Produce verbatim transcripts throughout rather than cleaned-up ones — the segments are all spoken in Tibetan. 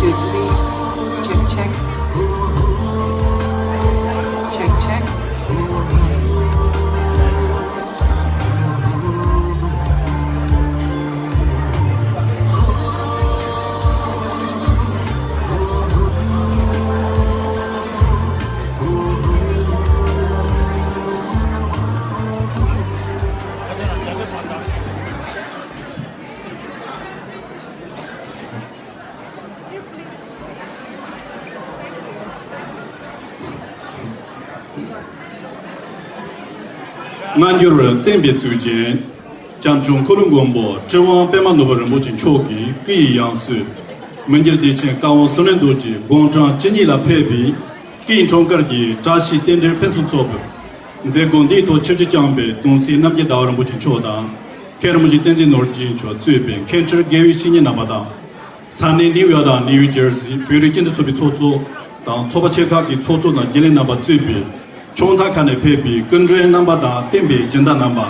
Check, check. Check, check. སྔ་འགྱུར་བསྟན་པའི་གཙུག་རྒྱན། བྱམས་ཆུང་འཁོར་ལོའི་མགོན་པོ་ཀྲི་ཝང་པད་མ་ནོར་བུ་རིན་པོ་ཆེ་མཆོག་གི་སྐུ་ཡི་ཡང་སྲིད། མི་འགྱུར་བདེ་ཆེན་བཀའ་དབང་བསོད་ནམས་རྡོ་རྗེ་དགུང་གྲངས་བཅུ་གཉིས་ལ་ཕེབས་པའི་སྐུའི་འཁྲུངས་སྐར་གྱི་བཀྲ་ཤིས་རྟེན་འབྲེལ་ཕུན་སུམ་ཚོགས་པའི་མཛད་སྒོ་འདིའི་ཐོག་ཆིབས་བསྒྱུར་བསྐྱངས་པའི་གདུང་སྲས་རྣམ་རྒྱལ་ཟླ་བ་རིན་པོ་ཆེ་མཆོག་དང་། མཁན་རིན་པོ་ཆེ་བསྟན་འཛིན་ནོར་བུ་མཆོག་གཙོས་པའི་མཁན་སྤྲུལ་དགེ་བའི་བཤེས་གཉེན་རྣམ་པ་དང་། ས་གནས་ནིའུ་ཡོག་དང་ནིའུ་ཇར་སི་བོད་རིགས་སྤྱི་མཐུན་ཚོགས་པའི་ཚོགས་གཙོ་དང་། ཚོགས་པ་ཆེ་ཁག་གི་ཚོགས་གཙོ་དང་རྒྱུན་ལས་རྣམ་པ་གཙོས་པའི་ཕྱོགས་མཐའ་ཁག་ནས་ཕེབས་པའི་སྐུ་མགྲོན་རྣམ་པ་དང་། བསྟན་པའི་སྦྱིན་བདག་རྣམ་པ།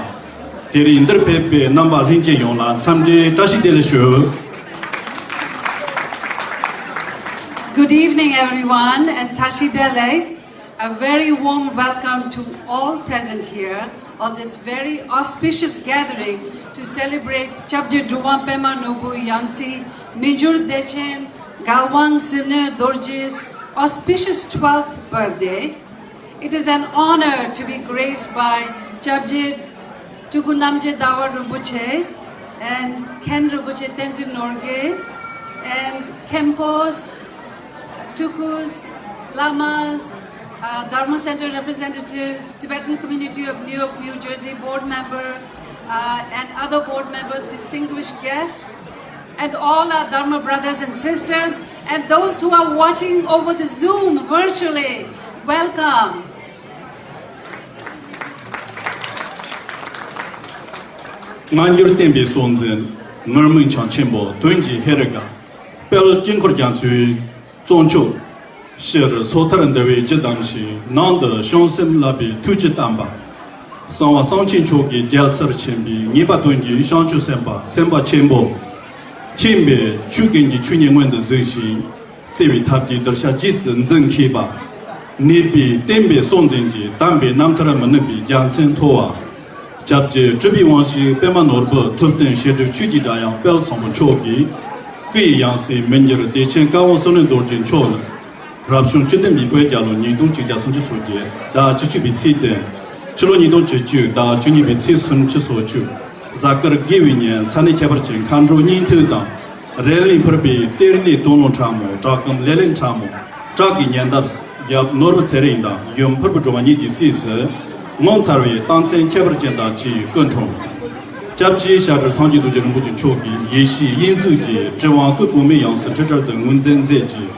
དེ་རིང་འདིར་ཕེབས་པའི་རྣམ་པ་ལྷན་རྒྱས་ཡོངས་ལ་འཚམས་འདྲིའི་བཀྲ་ཤིས་བདེ་ལེགས་ཞུ། Good evening, everyone, and Tashi Delek. A very warm welcome to all present here on this very auspicious gathering to celebrate Chapje Druwang Pema Nobu Yangsi Minjur Dechen Galwang Sine Dorji's auspicious twelfth birthday. It is an honor to be graced by Chapje Tuku Namje Dawa Rinpoche and Khen Rinpoche Tenzin Norgay and Khenpos, Tukus, Lamas, uh, Dharma Center representatives, Tibetan Community of Newark, New Jersey board member, uh, and other board members, distinguished guests, and all our Dharma brothers and sisters, and those who are watching over the Zoom virtually, welcome. སྔ་འགྱུར་བསྟན་པའི་སྲོག་འཛིན། ངུར་སྨྲིག་འཆང་ཆེན་པོ་དོན་གྱི་ཧེ་རུ་ཀ། དཔལ་དཀྱིལ་འཁོར་རྒྱ་མཚོའི་གཙོ་མཆོག། ཕྱིར་སོ་ཐར་འདུལ་བའི་རྒྱུད་བསྡམས་ཤིང་། ནང་དུ་བྱང་སེམས་བསླབ་པའི་ཐུགས་བསྐྱེད་བསྟན་པ། གསང་བ་གསང་ཆེན་མཆོག་གི་རྒྱལ་ཚབ་ཆེན་པོའི་ངེས་པ་དོན་གྱི་བྱང་ཆུབ་སེམས་དཔའ་སེམས་དཔའ་ཆེན་པོ། མཁྱེན་པས་ཆོས་ཀུན་གྱི་ཆོས་ཉིད་མངོན་དུ་གཟིགས་ཤིང་། བརྩེ་བའི་ཐབས་ཀྱིས་གདུལ་བྱ་རྗེས་སུ་འཛིན་མཁས་པ། ནུས་པའི་བསྟན་པའི་སྲོག་འཛིན་གྱི་དམ་པའི་རྣམ་ཐར་མི་ནུབ་པའི་རྒྱལ་མཚན་མཐོ་བ། སྐྱབས་རྗེ་སྤྲུལ་པའི་དབང་ཕྱུག་པད་མ་ནོར་བུ་ཐུབ་བསྟན་བཤད་སྒྲུབ་ཆོས་ཀྱི་སྒྲ་དབྱངས་དཔལ་བཟང་པོ་མཆོག་གི་སྐུ་ཡི་ཡང་སྲིད་མི་འགྱུར་བདེ་ཆེན་བཀའ་དབང་བསོད་ནམས་རྡོ་རྗེ་མཆོག་ལ། རབ་བྱུང་བཅུ་བདུན་པའི་བོད་རྒྱལ་ལོ་ཉིས་སྟོང་གཅིག་བརྒྱ་སུམ་ཅུ་སོ་བརྒྱད་ཟླ་བཅུ་གཅིག་པའི་ཚེས་བདུན། ཕྱི་ལོ་ཉིས་སྟོང་བཅུ་གཅིག་ཟླ་བཅུ་གཉིས་པའི་ཚེས་སུམ་ཅུ་སོ་བཅུ། གཟའ་སྐར་དགེ་བའི་ཉིན་ས་གནས་ཁྱད་པར་ཅན་མཁའ་འགྲོ་སྙིང་ཐིག་དང་། རེ་ལིང་ཕུར་པའི་གཏེར་གནས་སྟོན་ལོ་ཁྲ་མོ། བྲག་སྐམ་ལེ་ལེང་ཁྲ་མོ། བྲག་གི་ཉེ་འདབས་རྒྱབ་ནོར་བུ་ཚེ་རིང་དང་ཡུམ་ཕུར་བུ་སྒྲོལ་མ་གཉིས་ཀྱི་སྲས་སུ། ངོ་མཚར་བའི་རྟགས་མཚན་ཁྱད་པར་ཅན་དང་བཅས་སྐུ་འཁྲུངས། སྐྱབས་རྗེ་ཞབས་དྲུང་སངས་རྒྱས་རྡོ་རྗེ་རིན་པོ་ཆེ་མཆོག་གིས་ཡེ་ཤེས་དབྱིངས་གཟུགས་ཀྱི་ཀྲི་ཝང་སྐུ་གོང་མའི་ཡང་སྲིད་ཁྲི་ཁྲི་དུ་ངོས་འཛིན་མཛད་ཅིང་།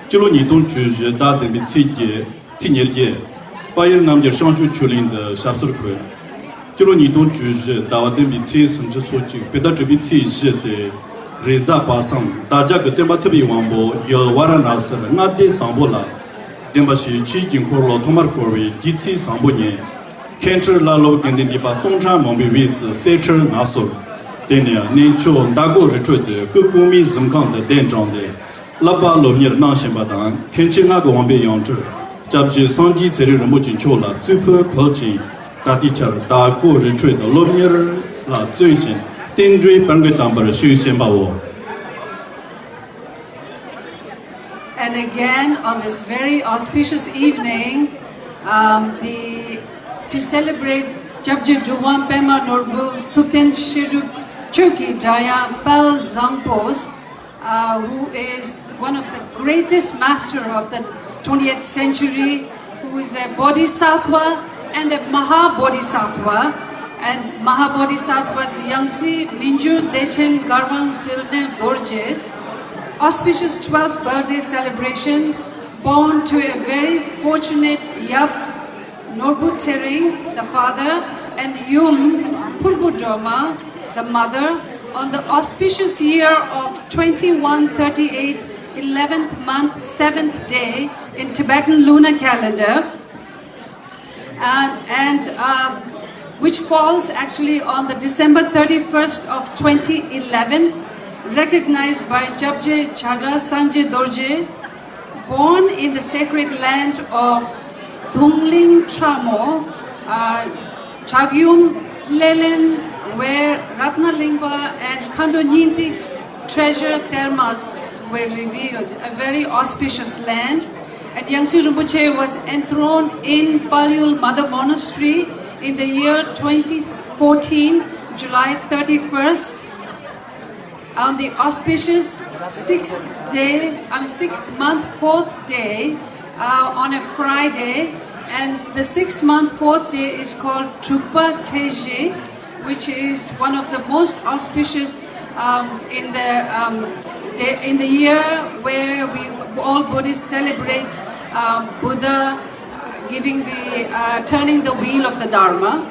སྤྱི་ལོ་ཉིས་སྟོང་བཅུ་བཞི་ཟླ་བདུན་པའི་ཚེས་བརྒྱད། ཚེས་ཉེར་བརྒྱད། དཔལ་ཡུལ་རྣམ་རྒྱལ་བྱང་ཆུབ་ཆོས་གླིང་དུ་ཞབས་སོར་འཁོད། སྤྱི་ལོ་ཉིས་སྟོང་བཅུ་བཞི་ཟླ་བ་བདུན་པའི་ཚེས་སུམ་ཅུ་སོ་གཅིག་བོད་ཟླ་དྲུག་པའི་ཚེས་བཞི་སྟེ། རེས་གཟའ་པ་སངས་བདག་ཅག་གི་སྟོན་པ་ཐུབ་པའི་དབང་པོ་ཡུལ་ཝཱ་ར་ཎ་སིར་མངའ་སྡེ་བཟང་པོ་ལ། བདེན་པ་བཞིའི་ཆོས་ཀྱི་འཁོར་ལོ་ཐོག་མར་བསྐོར་བའི་དུས་ཚེས་བཟང་པོ་ཉིན། མཁན་སྤྲུལ་བླ་སློབ་དགེ་འདུན་འདུས་པ་སྟོང་ཕྲག་མང་པོའི་དབུས་སུ་གསེར་ཁྲིར་མངའ་གསོལ། དེ་ནས་གནས་མཆོག་མདའ་དགོང་རི་ཁྲོད་དུ་སྐུ་གོང་མའི་གཟིམ་ཁང་དུ་གདན་དྲངས་ཏེ། བསླབ་པ་སློབ་གཉེར་གནང་བཞིན་པ་དང་། མཁན་ཆེན་ངག་གི་དབང་པོའི་ཡང་སྤྲུལ་སྐྱབས་རྗེ་སངས་རྒྱས་ཚེ་རིང་རིན་པོ་ཆེ་མཆོག་ལ་གཙོས་ཕུལ་ཕུལ་ཅིང་། ད་ལྟའི་ཆར་མདའ་དགོང་རི་ཁྲོད་དུ་སློབ་གཉེར་ལ་བརྩོན་ཞིང་བསྟན་འགྲོའི་དཔལ་མགོན་དམ་པར་བཞུགས་བཞིན་པའོ། And again, on this very auspicious evening, um, the, to celebrate Jabje Drugwang Pema Norbu Thupten Shedrup Chuki Jaya Pal Zangpos, uh, who is one of the greatest master of the twentieth century, who is a bodhisattva and a mahabodhisattva. And Mahabodhisattva's Yangsi Minju Dechen Garvang Silne Dorje's auspicious twelfth birthday celebration, born to a very fortunate Yap Norbu Tsering, the father, and Yum Purbu Droma, the mother, on the auspicious year of twenty-one thirty-eight, eleventh month, seventh day in Tibetan lunar calendar, uh, and uh, which falls actually on the December thirty-first of twenty eleven, recognized by Chapje Chada Sangje Dorje, born in the sacred land of Dungling Tramo, uh, Chagyum Lelen, where Ratna Lingpa and Khando Nyingtik's treasure termas were revealed, a very auspicious land. And Yangsi Rinpoche was enthroned in Palyul Mother Monastery in the year twenty fourteen, July thirty-first. On the auspicious sixth day, I mean, sixth month, fourth day, uh, on a Friday, and the sixth month, fourth day is called Chukpa Tseje, which is one of the most auspicious, um, in the, um, day, in the year where we all Buddhists celebrate, um, Buddha, uh, giving the, uh, turning the wheel of the Dharma,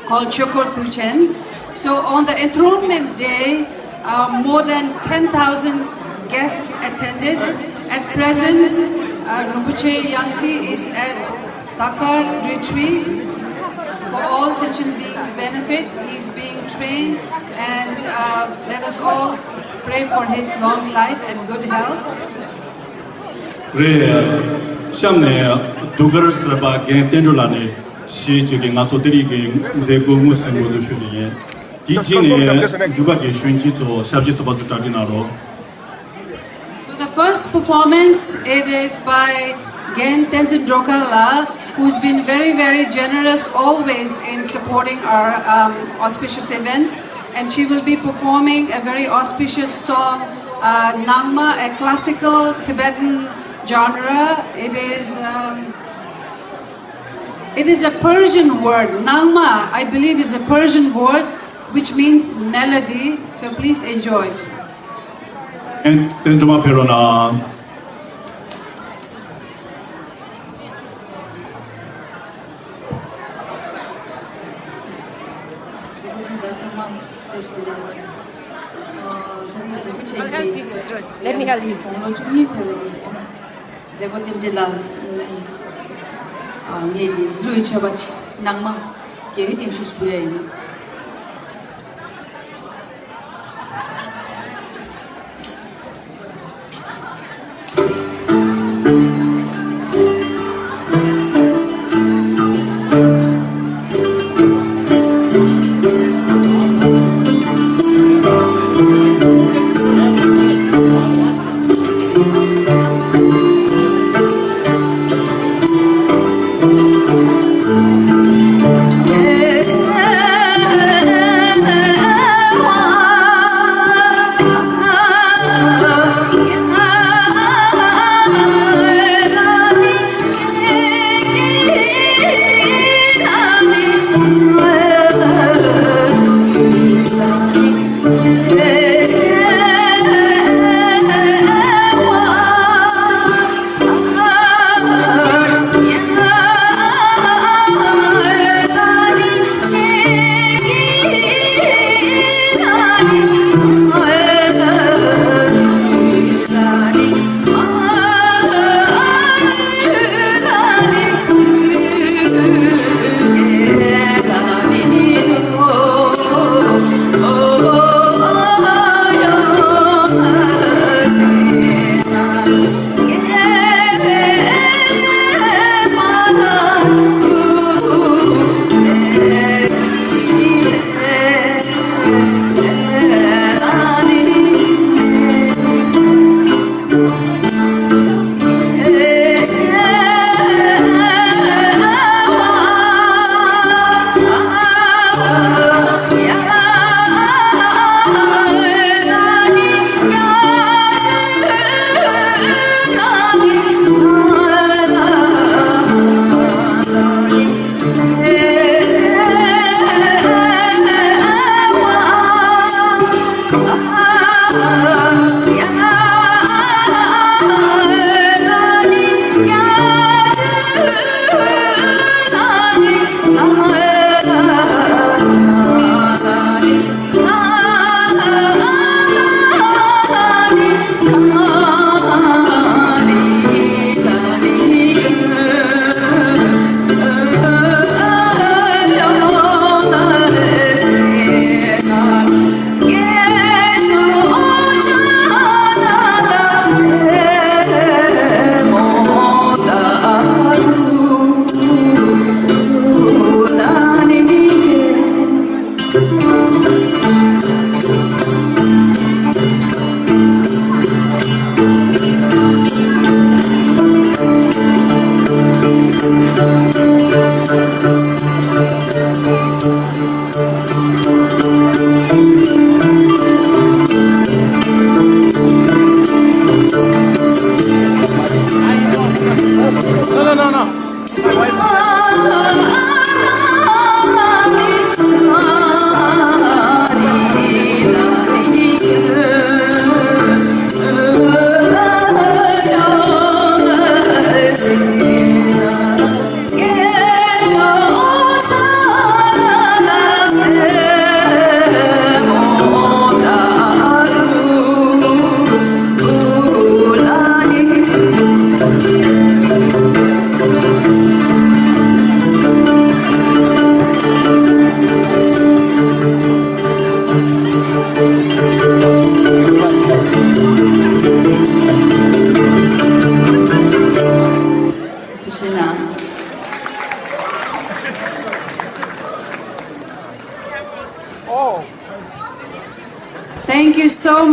called Chokor Tuchen. So on the enthronement day, uh, more than ten thousand guests attended. At present, uh, Rinpoche Yangsi is at Dakar retreat for all sentient beings' benefit. He's being trained, and, uh, let us all pray for his long life and good health. རེད། གཤམ་ནས་དུ་གར་ཟེར་པ་རྒན་བསྟན་སྒྲོལ་ལགས་ནས་ཞེས་བཅས་ཀྱི་ང་ཚོ་དེ་རིང་གི་མཛད་སྒོ་དངོས་སུ་འགོ་འཛུགས་ཞུ་གི་ཡིན། དེའི་རྗེས་ནས་འབྲུག་པ་གི་གཞོན་སྐྱེས་ཚོ་ཞབས་ཕྱི་ཚོགས་པ་ཚོ་གྲ་སྒྲིག་གནང་རོགས། So the first performance, it is by Gen Tenzin Drokala, who's been very, very generous always in supporting our, um, auspicious events. And she will be performing a very auspicious song, uh, Nangma, a classical Tibetan genre. It is, um, it is a Persian word. Nangma, I believe, is a Persian word which means melody. So please enjoy. ཨེན་ཏན་ཏུ་མ་ཕེ་རོ་ན། Let me help you. མཛད་སྒོ་རྟེན་འབྲེལ་ལ་ངས་ཀྱི་གླུ་ཡི་མཆོད་པ་ནང་མ་རྒྱལ་བའི་རྟེན་ཞུ་ཞུ་ཡ་ཡིན།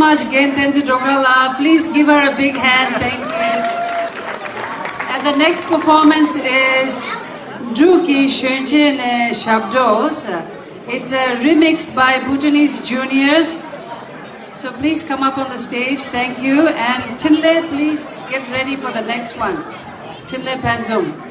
Much again, Tenzin Dokar la. Please give her a big hand. Thank you. And the next performance is Drew Ki Shönche Ne Shabdos. It's a remix by Bhutanese Juniors. So please come up on the stage. Thank you. And Thinley, please get ready for the next one. Thinley Phanzum.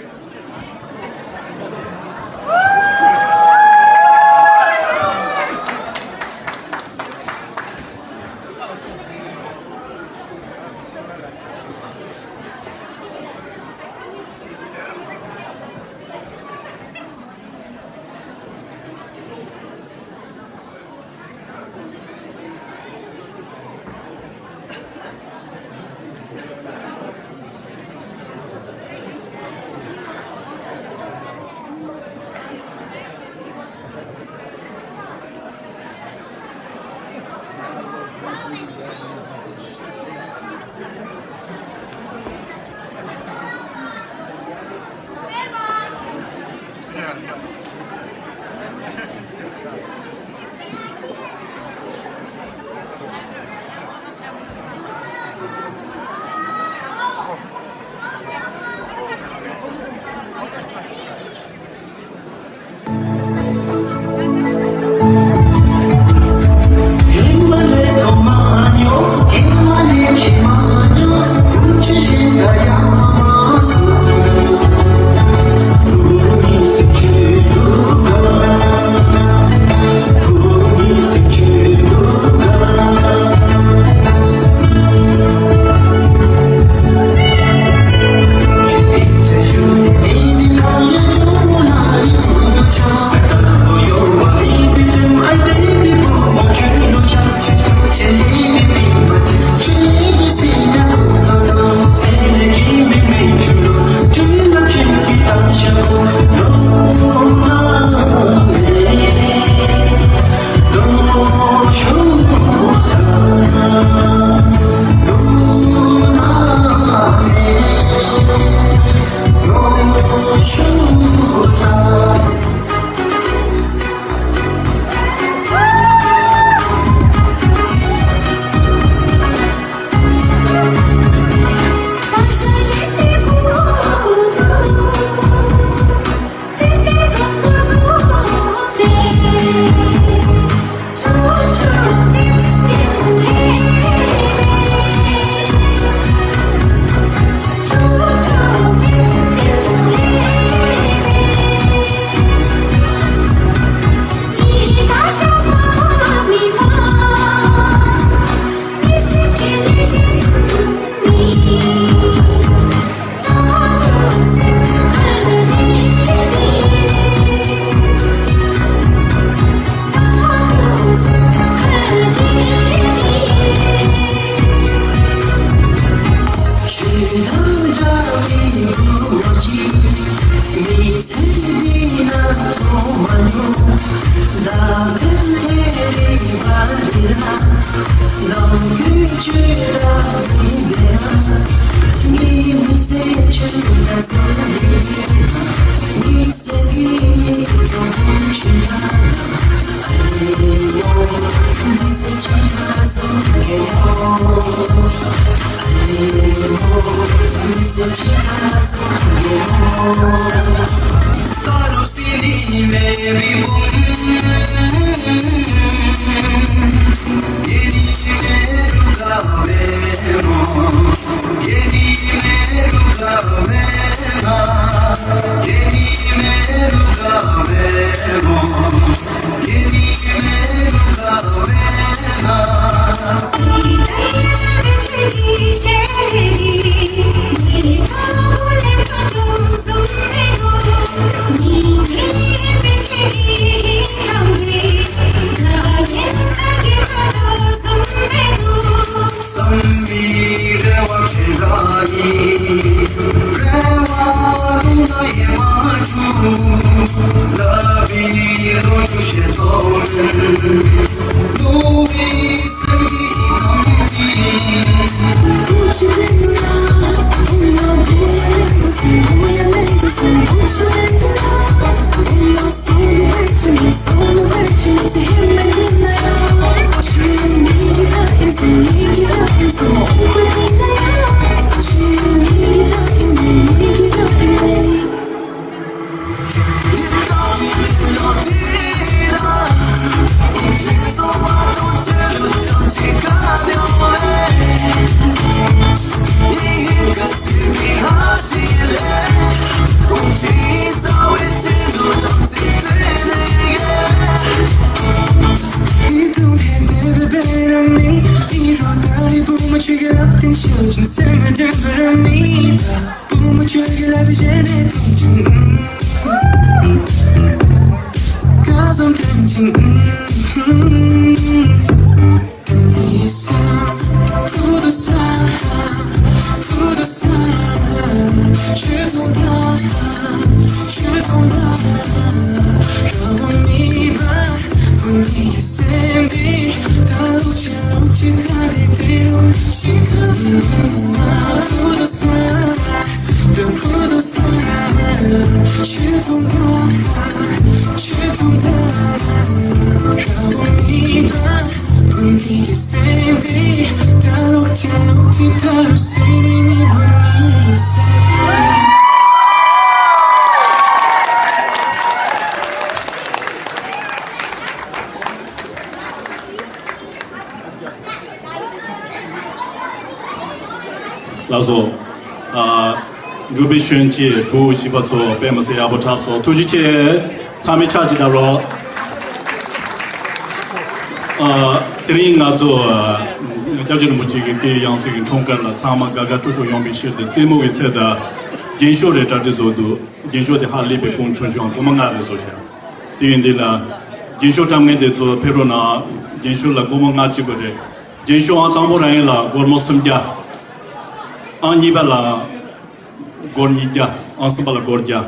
ལགས་སོ། ཨ། འབྲུག་པའི་གཞོན་སྐྱེས་བུ་བྱིས་པ་ཚོ་དཔེ་མི་སྲིད་ཡག་པོ་འཁྲབ་སོང་། ཐུགས་རྗེ་ཆེ། ཚང་མས་ཕྱག་ཅིག་བརྡབ་རོགས། ཨ། དེ་རིང་ང་ཚོ་ཨ། སྐྱབས་རྗེ་རིན་པོ་ཆེ་གི་སྐུའི་ཡང་སྲིད་ཀྱི་འཁྲུངས་སྐར་ལ་ཚང་མ་དགའ་དགའ་སྤྲོ་སྤྲོ་ཡོང་བའི་ཆེད་དུ་རྩེད་མོ་གི་ཚད་དང་རྒྱན་ཤོག་རེ་གྲ་སྒྲིག་བཟོས་འདུག་རྒྱན་ཤོག་དེ་ཧ་ལས་པའི་གོང་ཆུང་ཆུང་སྒོར་མོ་ལྔ་རེ་བཟོ་བཞག་དེ་ཡིན་དུས་ལ་རྒྱན་ཤོག་བཀྲམ་མཁན་དེ་ཚོ་ཕེབས་རོགས་གནང་། རྒྱན་ཤོག་ལ་སྒོར་མོ་ལྔ་གཅིག་པ་རེད། རྒྱན་ཤོག་ཨང་དང་པོ་རང་ཡིན་ལ་སྒོར་མོ་སུམ་བརྒྱ། ཨང་གཉིས་པ་ལ་སྒོར་ཉིས་བརྒྱ། ཨང་གསུམ་པ་ལ་སྒོར་བརྒྱ།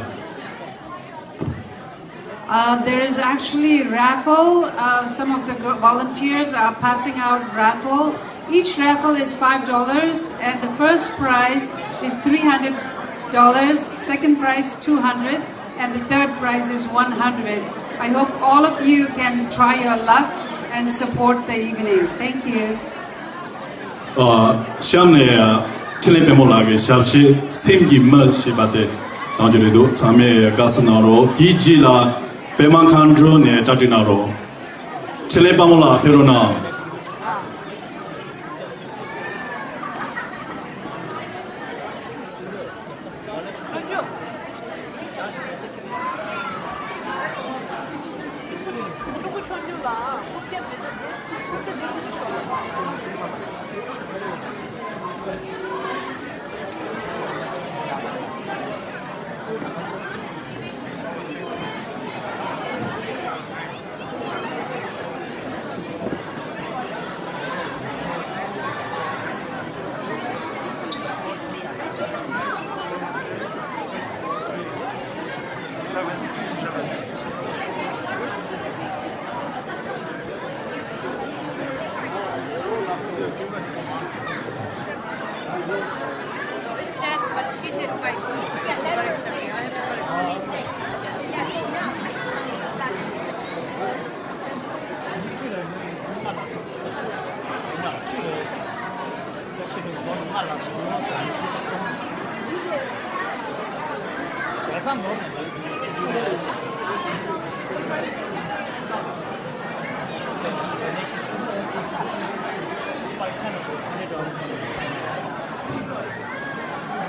Uh, there is actually a raffle. Uh, some of the gr- volunteers are passing out raffle. Each raffle is five dollars, and the first prize is three hundred dollars, second prize two hundred, and the third prize is one hundred. I hope all of you can try your luck and support the evening. Thank you. ཨ། གཤམ་ནས་འཕྲིན་ལས་དཔལ་མོ་ལགས་ཀྱི་ཞབས་ཕྱི་སེམས་ཀྱི་མི་ཞེས་པ་དེ་གཏང་རྒྱུ་རེད་འདུག་ཚང་མས་དགའ་བསུ་གནང་རོགས། དེའི་རྗེས་ལ་པད་མ་མཁའ་འགྲོ་ནས་གྲ་སྒྲིག་གནང་རོགས། འཕྲིན་ལས་དཔལ་མོ་ལགས་ཕེབས་རོགས་གནང་།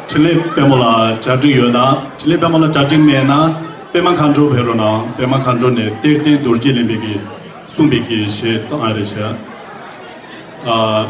འཕྲིན་ལས་དཔལ་མོ་ལ་གྲ་སྒྲིག་ཡོད་ན། འཕྲིན་ལས་དཔལ་མོ་ལ་གྲ་སྒྲིག་མེད་ན་པད་མ་མཁའ་འགྲོ་ཕེབས་རོགས་གནང་། པད་མ་མཁའ་འགྲོ་ནས་གཏེར་སྟོན་རྡོ་རྗེ་གླིང་པའི་གི་གསུངས་པའི་གི་གཞས་གཏོང་ཨ་རེ་བྱ། ཨ།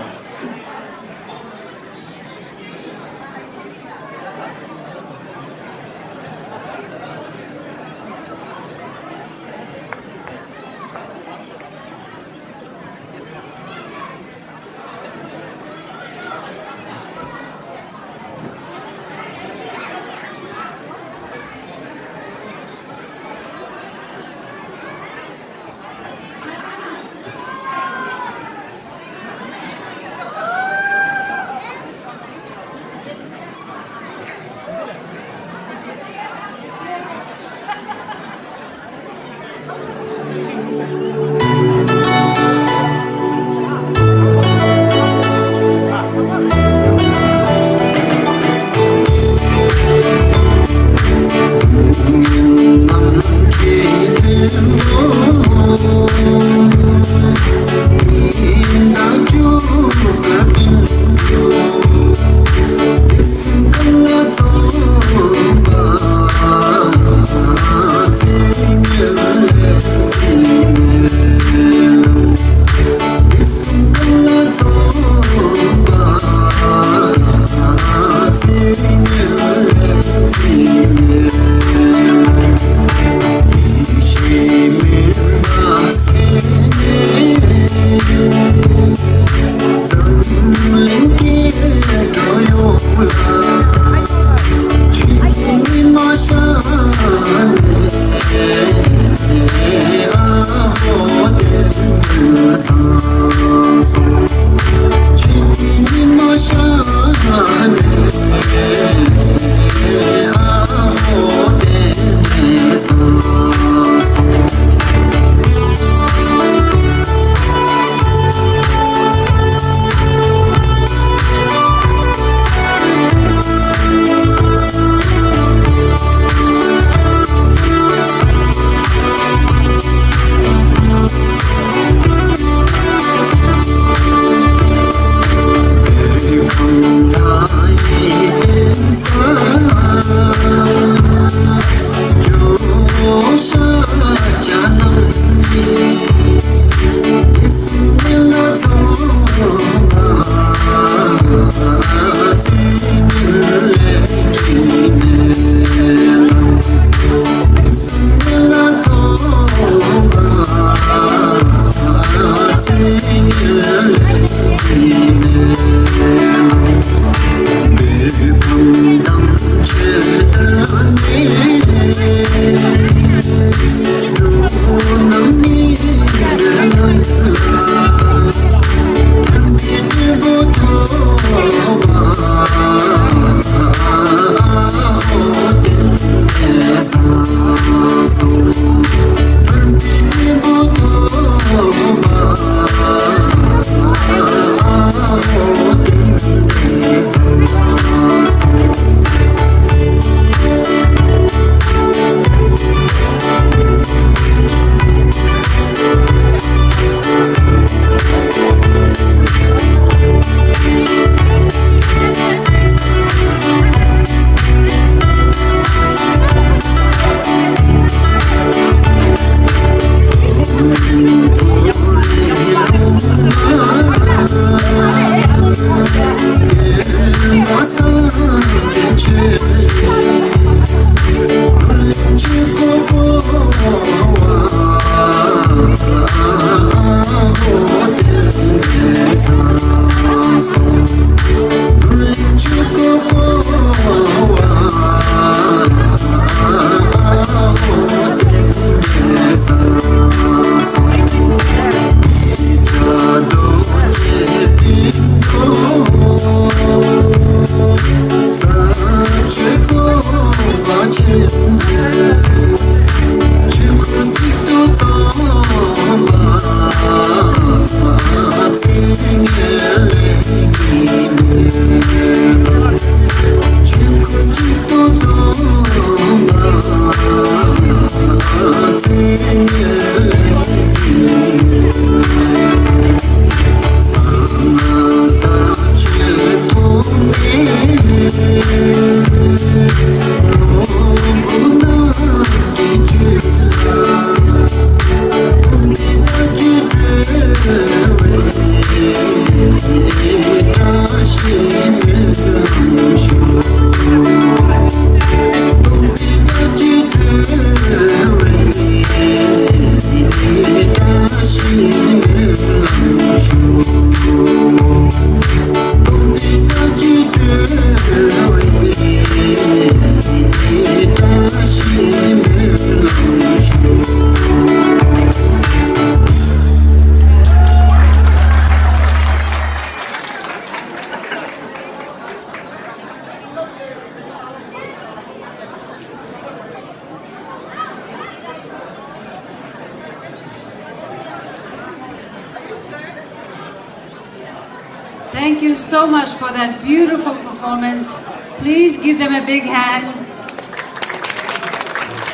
Thank you so much for that beautiful performance. Please give them a big hand.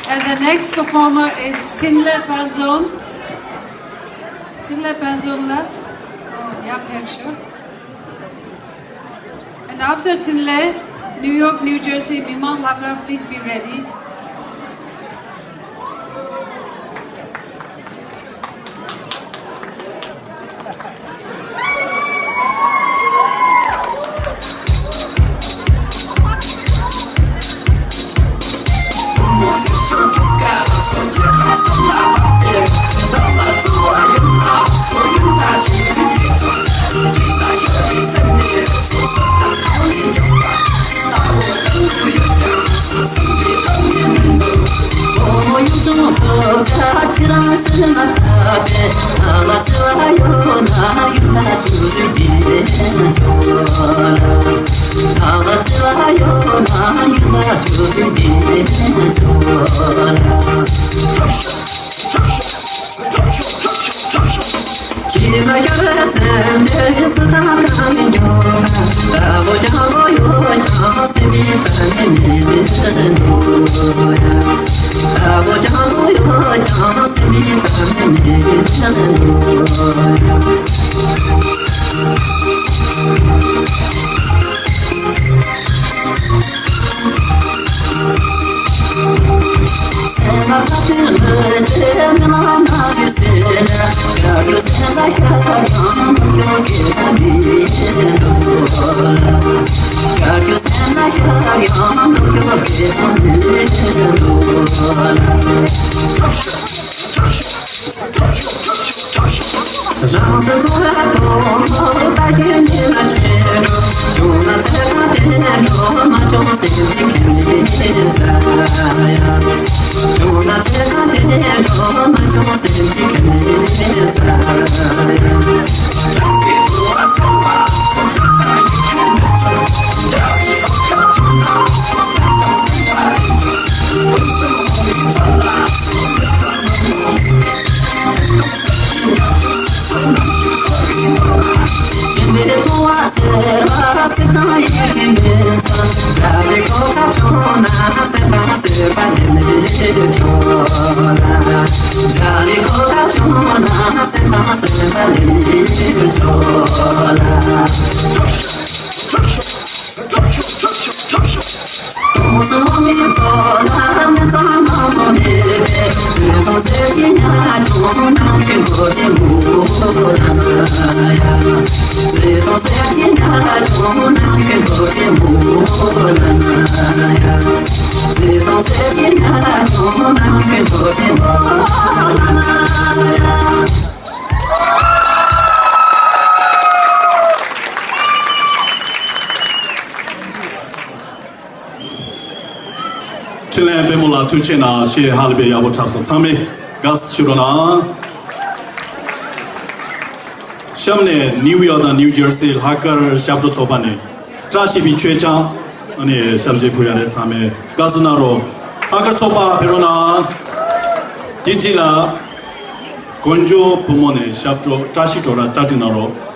And the next performer is Tinle Panzong. Tinle Panzong la. Oh, yeah, yeah, sure. And after Tinle, New York, New Jersey, Mimang Lakar, please be ready. འཕྲིན་ལས་དཔལ་མོ་ལགས་ཐུགས་རྗེ་གནང་། ཆེས་ཧ་ལས་པའི་ཡག་པོ་འཁྲབ་སོང་། ཚང་མས་དགའ་བསུ་ཞུ་རོགས་གནང་། གཤམ་ནས་ནིའུ་ཡོག་དང་ནིའུ་ཇར་སི་ལྷག་དཀར་ཞབས་བྲོ་ཚོགས་པ་ནས་བཀྲ་ཤིས་པའི་མཆོད་ཆང་ཨ་ནི་ཞབས་རྗེས་ཕུལ་ཡ་རེད། ཚང་མས་དགའ་བསུ་གནང་རོགས། ལྷག་དཀར་ཚོགས་པ་ཕེབས་རོགས་གནང་། དེ་རྗེས་ལ་དཀོན་མཆོག་བུ་མོ་ནས་ཞབས་བྲོ་བཀྲ་ཤིས་བྲོ་ར་གྲ་སྒྲིག་གནང་རོགས།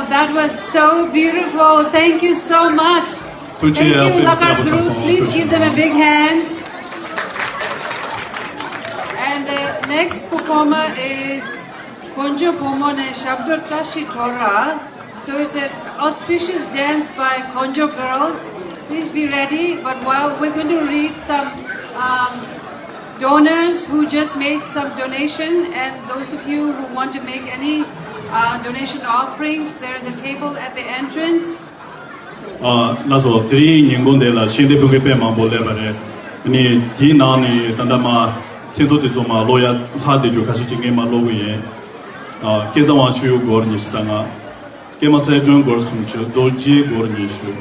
That was so beautiful. Thank you so much. Thank you, Lakar group. Please give them a big hand. And the next performer is Konjo Pomo ne Shabdo Tashi Tora. So it's an auspicious dance by Konjo girls. Please be ready. But while we're going to read some um, donors who just made some donation, and those of you who want to make any uh, donation offerings, there is a table at the entrance. ལགས་སོ། དེ་རིང་ཉིན་གུང་འདི་ལ་ཤིང་རྟའི་ཕུང་མཁན་དཔེ་མང་པོ་སླེབས་པ་རེད། ཨ་ནི་དེའི་ནང་ནས་ད་ལྟ་མ་མཚན་ཐོ་དེ་ཚོ་མ་ཀློག་ཡ་ལྷག་བསྡད་རྒྱུ་ཁ་ཤས་ཅིག་ངས་མ་ཀློག་གི་ཡིན། ཨ། སྐལ་བཟང་དབང་ཕྱུག་སྒོར་ཉི་ཤུ་རྩ་ལྔ། ཀྱེ་མ་གསལ་སྒྲོན་སྒོར་སུམ་ཅུ། རྡོ་རྗེ་སྒོར་ཉི་ཤུ།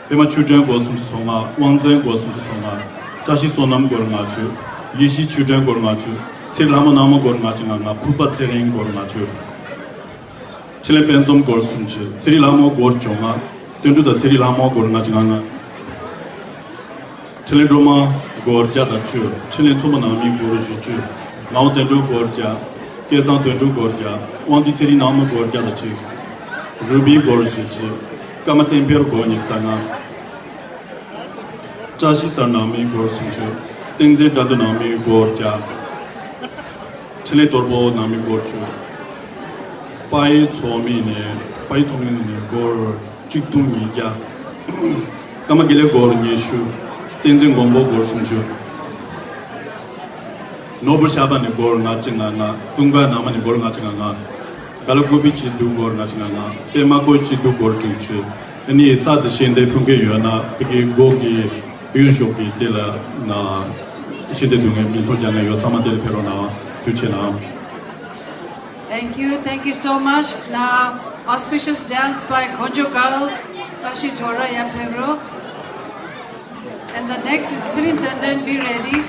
པད་མ་ཆོས་སྒྲོན་སྒོར་སུམ་ཅུ་སོ་ལྔ། དབང་བཙན་སྒོར་སུམ་ཅུ་སོ་ལྔ། བཀྲ་ཤིས་བསོད་ནམས་སྒོར་ལྔ་བཅུ། ཡེ་ཤེས་ཆོས་སྒྲོན་སྒོར་ལྔ་བཅུ། ཚེ་རིང་ལྷ་མོ་ནག་མོ་སྒོར་ལྔ་བཅུ་ང་ལྔ། ཕུར་པ་ཚེ་རིང་སྒོར་ལྔ་བཅུ། འཕྲིན་ལས་དཔལ་འཛོམས་སྒོར་སུམ་ཅུ། ཚེ་རིང་ལྷ་མོ་སྒོར་བཅོ་ལྔ། དོན་གྲུབ་དང་ཚེ་རིང་ལྷ་མོ་སྒོར་ལྔ་བཅུ་ང་ལྔ། འཕྲིན་ལས་སྒྲོལ་མ་སྒོར་བརྒྱ་དང་བཅུ། འཕྲིན་ལས་མཚུངས་པ་ནང་མི་སྒོར་བཞི་བཅུ། ངག་དབང་དོན་གྲུབ་སྒོར་བརྒྱ། སྐལ་བཟང་དོན་གྲུབ་སྒོར་བརྒྱ། དབང་འདུས་ཚེ་རིང་ནག་མོ་སྒོར་བརྒྱ་དང་གཅིག། རུ་བི་སྒོར་བཞི་བཅུ། ཀརྨ་བསྟན་འཕེལ་སྒོར་ཉི་ཤུ་རྩ་ལྔ། བཀྲ་ཤིས་གསར་ནང་མི་སྒོར་སུམ་ཅུ། བསྟན་འཛིན་དགྲ་འདུལ་ནང་མི་སྒོར་བརྒྱ། འཕྲིན་ལས་གཏོར་ཕོག་ནང་མི་སྒོར་བཅུ། དཔལ་ཡེ་ཚོགས་མི་ནས་དཔལ་ཡེ་ཚོགས་མི་ནས་སྒོར་གཅིག་སྟོང་ཉིས་བརྒྱ། ཀརྨ་དགེ་ལེགས་སྒོར་ཉི་ཤུ། བསྟན་འཛིན་མགོན་པོ་སྒོར་སུམ་ཅུ། ནོར་བུ་ཞབས་པ་ནས་སྒོར་ལྔ་བཅུ་ང་ལྔ། ཀུན་དགའ་ནང་མ་ནས་སྒོར་ལྔ་བཅུ་ང་ལྔ། སྦེལ་ཀོབ་སྐྱིད་སྡུག་སྒོར་ལྔ་བཅུ་ང་ལྔ། པད་མ་བཀོད་སྐྱིད་སྡུག་སྒོར་དྲུག་ཅུ། ཨ་ནི་ས་དེ་ཤེས་ལྡན་ཕུལ་མཁན་ཡོད་ན་ཕ་གི་སྒོ་གི་གཡོན་ཕྱོགས་ཀྱི་དེ་ལ་ན་ཤེས་ལྡན་སྡུག་བསྔལ་མིང་ཐོ་རྒྱག་མཁན་ཡོད། ཚང་མ་དེ་ལ་ཕེབས་རོགས་གནང་། ཐུགས་རྗེ་གནང་། Thank you, thank you so much. Now, auspicious dance by Konjo Girls, Tashi Chora Yampengro. And the next is Sirim Tenden, be ready.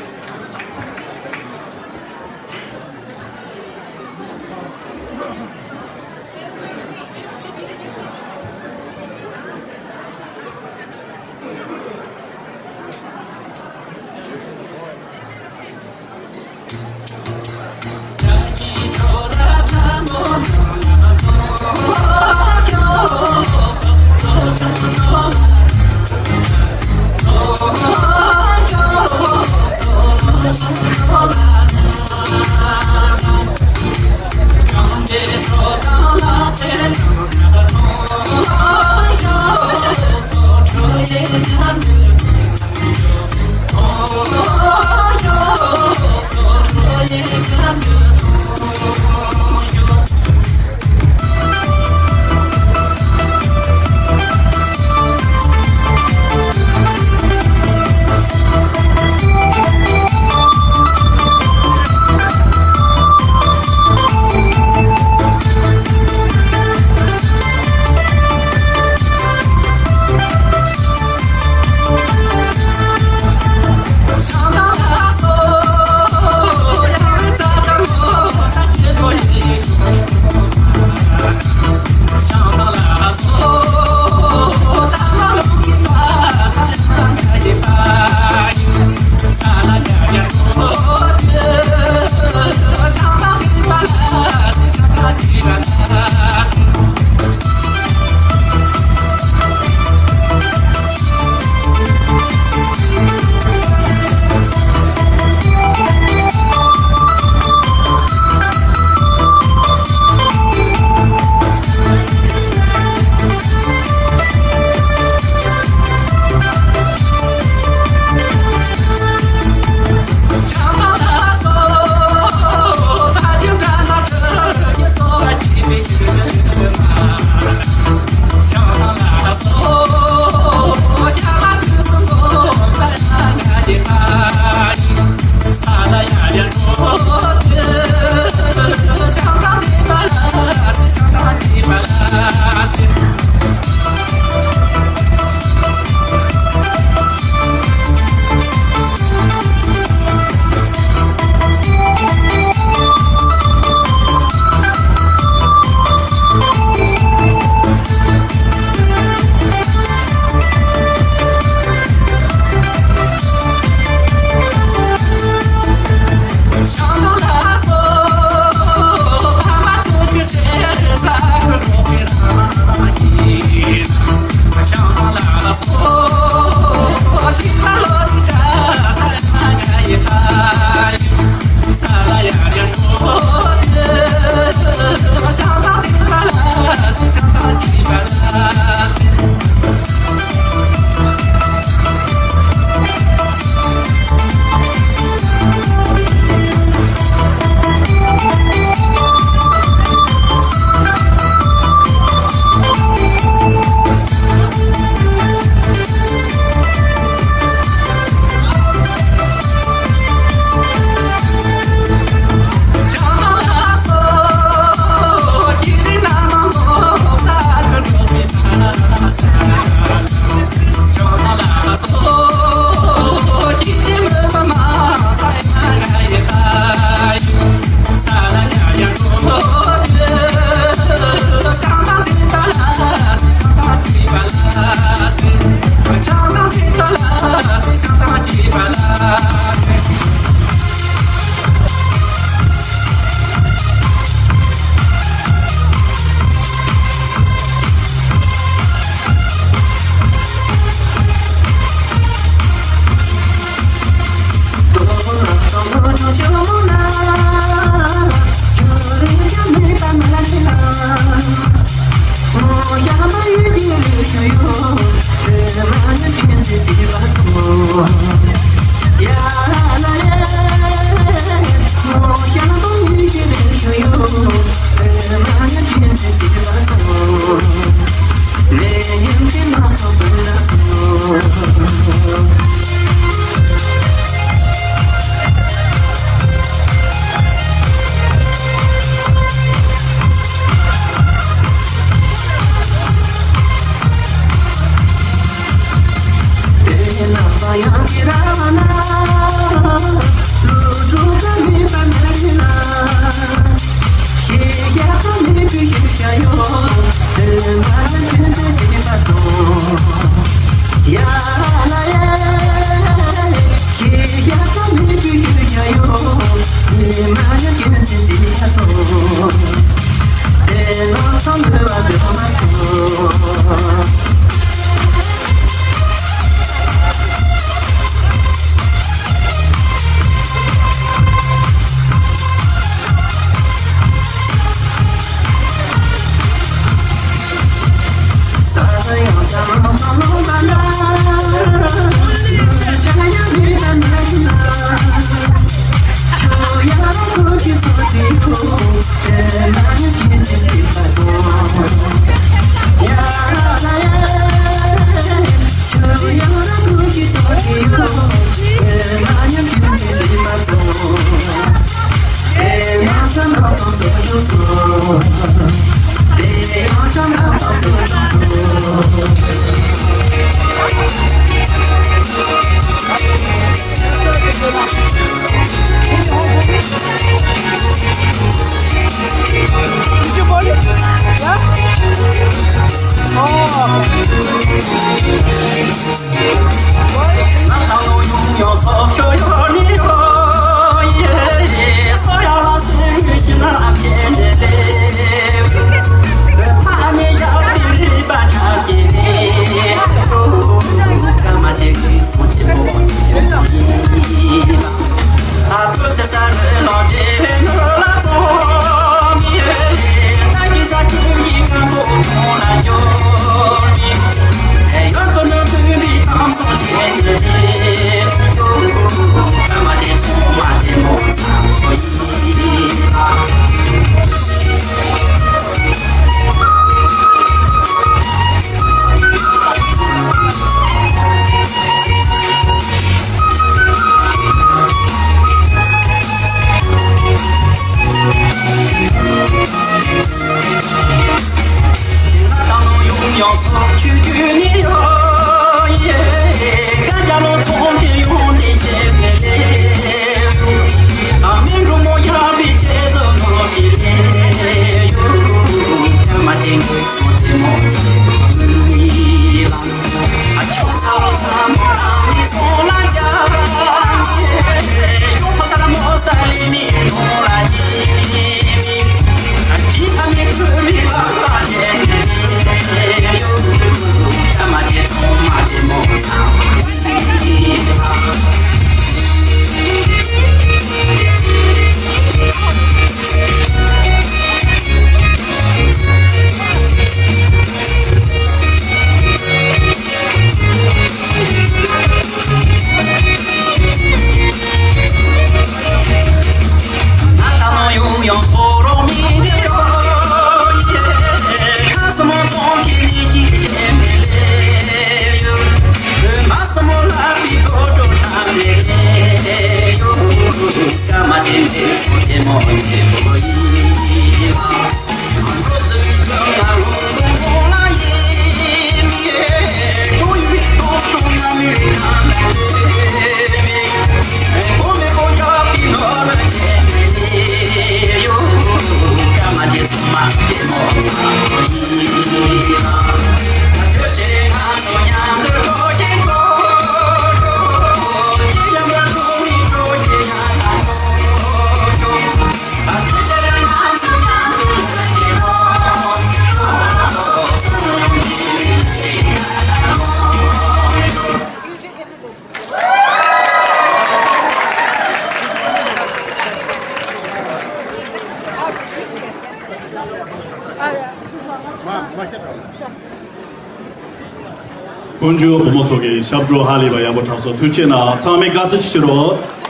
ཀོང་ཇོ་བུ་མོ་ཚོ་གི་ཞབས་བྲོ་ཧ་ལས་པ་ཡག་པོ་འཁྲབ་སོང་། ཐུགས་རྗེ་གནང་། ཚང་མས་དགའ་བསུ་ཅིག་བྱེད་རོགས།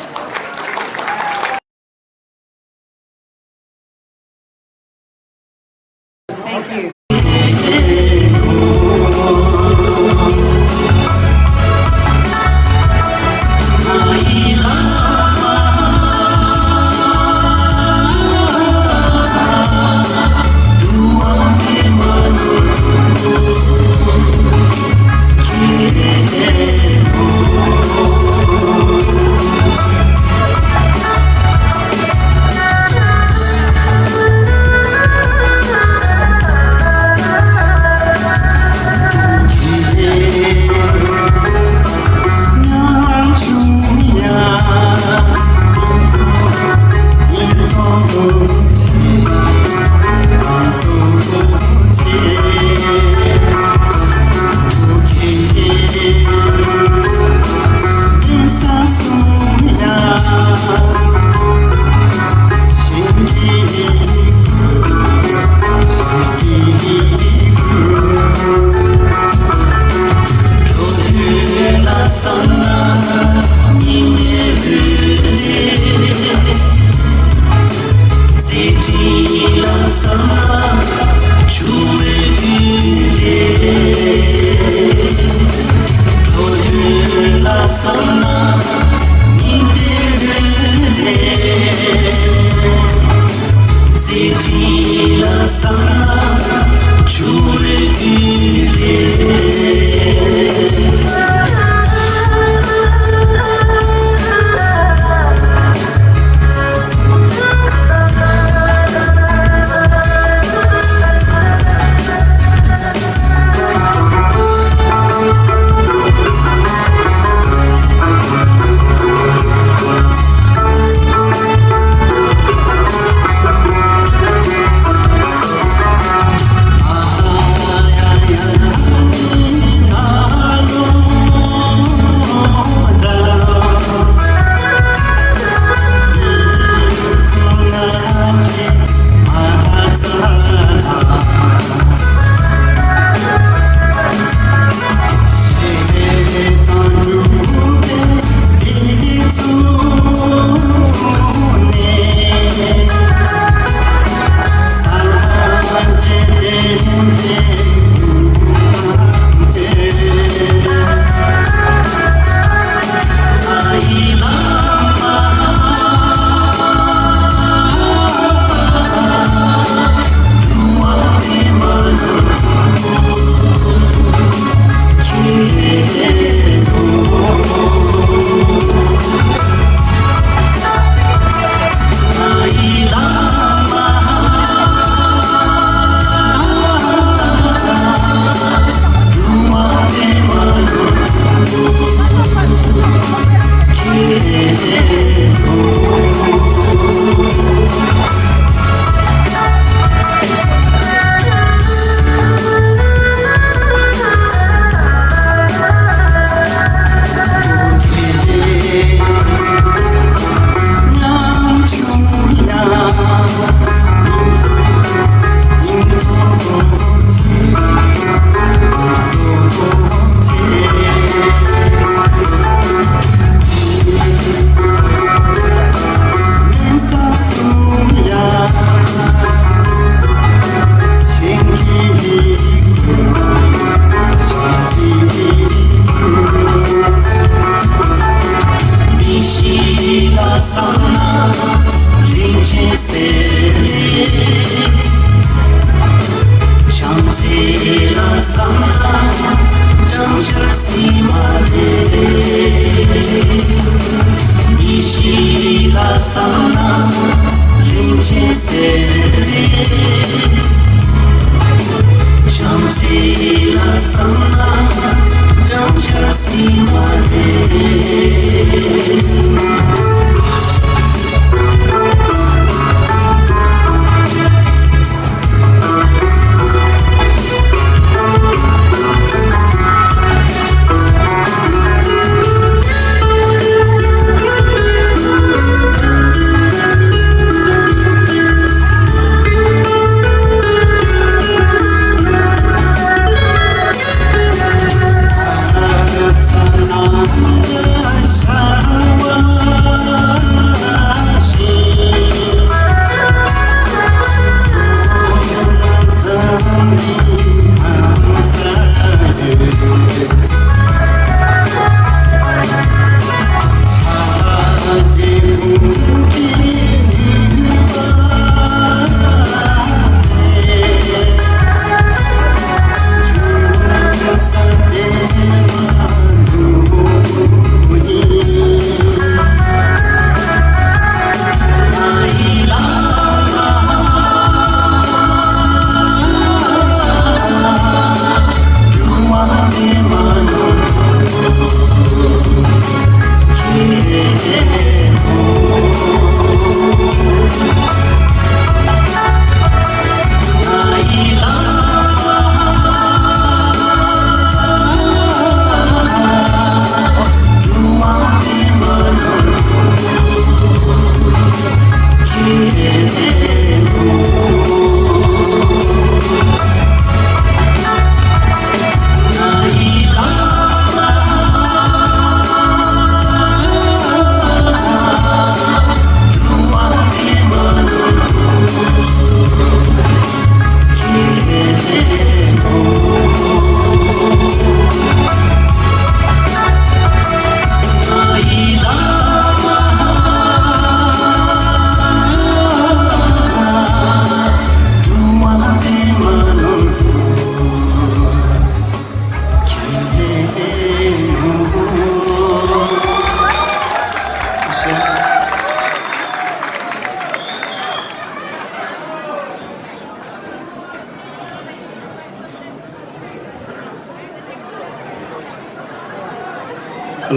Thank you.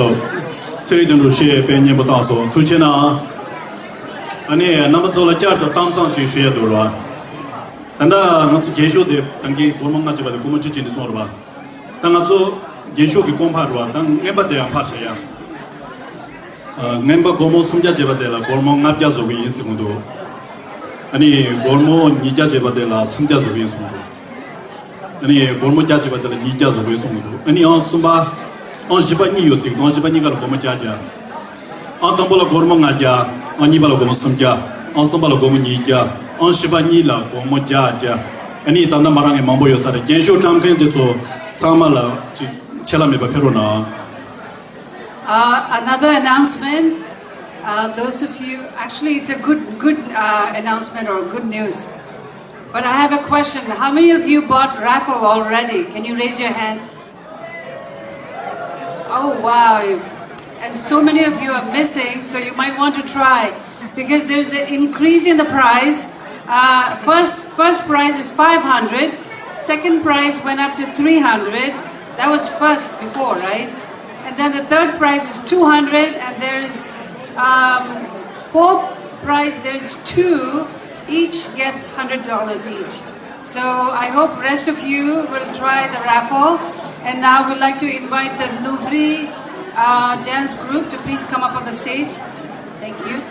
ལོ། ཚེ་རིང་དོན་གྲུབ་ཞེས་དཔེ་སྙན་པོ་བཏང་སོང་། ཐུགས་རྗེ་གནང་། ཨ་ནི་རྣམ་པ་ཚོ་ལ་བསྐྱར་དུ་གཏམ་བཟང་ཞིག་ཞུ་ཡ་འདུག་ར། ད་ལྟ་ང་ཚོ་རྒྱན་ཤོག་དེ་ད་གིན་སྒོར་མོ་ལྔ་བྱས་པ་དེ་སྒོར་མོ་བཅུ་བྱས་ནས་བཙོང་ར་བ། ད་ང་ཚོ་རྒྱན་ཤོག་གི་གོང་འཕར་ར་བ། ད་རྔན་པ་དེ་ཡང་འཕར་བྱས་ཡ། ཨ། རྔན་པ་སྒོར་མོ་སུམ་བརྒྱ་བྱས་པ་དེ་ལ་སྒོར་མོ་ལྔ་བརྒྱ་བཟོ་གི་ཡིན་ཟེར་གི་འདུག་ཨ་ནི་སྒོར་མོ་ཉིས་བརྒྱ་བྱས་པ་དེ་ལ་སུམ་བརྒྱ་བཟོ་གི་ཡིན་ཟེར་གི་འདུག་ཨ་ནི་སྒོར་མོ་བརྒྱ་བྱས་པ་དེ་ལ་ཉིས་བརྒྱ་བཟོ་གི་ཡིན་གསུངས་གི་འདུག་ཨ་ནི་ཨང་གསུམ་པ། ཨང་བཞི་པ་གཉིས་ཡོད་ཟེར་གི་འདུག་ཨང་བཞི་པ་གཉིས་ཀ་ལ་སྒོར་མོ་བརྒྱ་བརྒྱ། ཨང་དང་པོ་ལ་སྒོར་མོ་ལྔ་བརྒྱ། ཨང་གཉིས་པ་ལ་སྒོར་མོ་སུམ་བརྒྱ། ཨང་གསུམ་པ་ལ་སྒོར་མོ་ཉིས་བརྒྱ། ཨང་བཞི་པ་གཉིས་ལ་སྒོར་མོ་བརྒྱ་བརྒྱ། ཨ་ནི་ད་ལྟ་མ་རང་གི་མང་པོ་ཡོད་ས་རེད། རྒྱན་ཤོག་བཀྲམ་མཁན་དེ་ཚོ་ཚང་མ་ལ་ཅིག་ཆད་ལྷག་མེད་པ་ཕེབས་རོགས་གནང་། Uh, another announcement. Uh, those of you, actually, it's a good, good uh, announcement or good news. But I have a question. How many of you bought raffle already? Can you raise your hand? Oh, wow. And so many of you are missing, so you might want to try because there's an increase in the price. Uh, first, first prize is five hundred, second prize went up to three hundred. That was first before, right? And then the third prize is two hundred, and there is um, fourth prize, there's two, each gets hundred dollars each. So I hope rest of you will try the raffle. And now we'd like to invite the Nubri uh, dance group to please come up on the stage. Thank you.